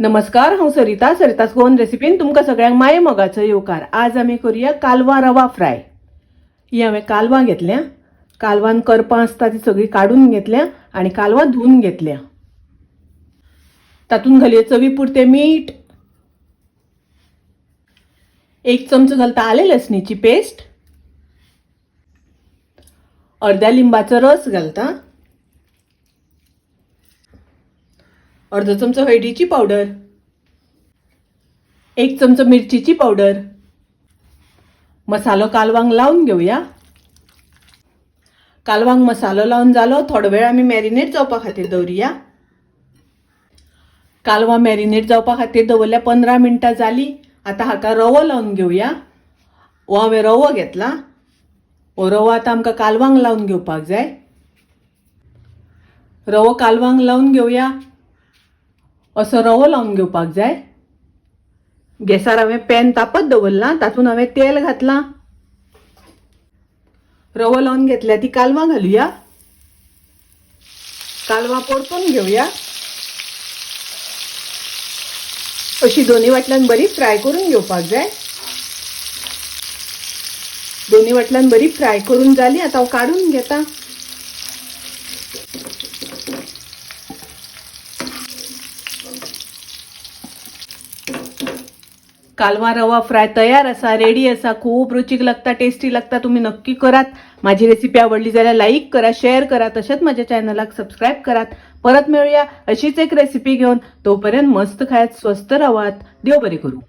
नमस्कार, हांव सरिता. सरितास गोवन रेसिपीन तुमकां सगळ्यांक माये मोगाचो येवकार. आज आमी करुया कालवां रवा फ्राय. ही हांवें कालवां घेतल्या. कालवान करपां आसता ती सगळी काडून घेतल्या आनी कालवां धुवन घेतल्या. तातूंत घालया चवी पुरतें मीठ, एक चमचो घालता आलें लसणीची पेस्ट, अर्द्या लिंबाचो रस घालता, अर्दो चमचो हळदीची पावडर, एक चमचो मिरचीची पावडर. मसालो कालवांक लावन घेवया. कालवांक मसालो लावन जालो, थोडो वेळ आमी मॅरिनेट जावपा खातीर दवरुया. कालवां मॅरिनेट जावपा खातीर दवरल्या 15 मिनटां जाली. आतां हाका रवो लावन घेवया. हो हांवें रवो घेतला. हो रवो आतां आमकां कालवांक लावन घेवपाक जाय. रवो कालवांक लावन घेवया. असो रवो लावन घेवपाक जाय. गॅसार हांवें पॅन तापत दवरलां, तातूंत हांवें तेल घातलां. रवो लावन घेतल्या ती कालवां घालुया. कालवां परतून घेवया. अशी दोन्ही वाटल्यान बरी फ्राय करून घेवपाक जाय. दोन्ही वाटल्यान बरी फ्राय करून जाली, आतां हांव काडून घेता. कालवां रवा फ्राय तयार आसा, रेडी आसा. खूब रुचीक लागता, टेस्टी लागता. तुमी नक्की करात. माझी रेसिपी आवडली जाल्यार लाईक करा, शेअर करा, तशेंच माझ्या चॅनलाक सबस्क्राईब करात. परत मेळूया अशीच एक रेसिपी घेवन. तोपर्यंत मस्त खायात, स्वस्थ रावात. देव बरें करूं.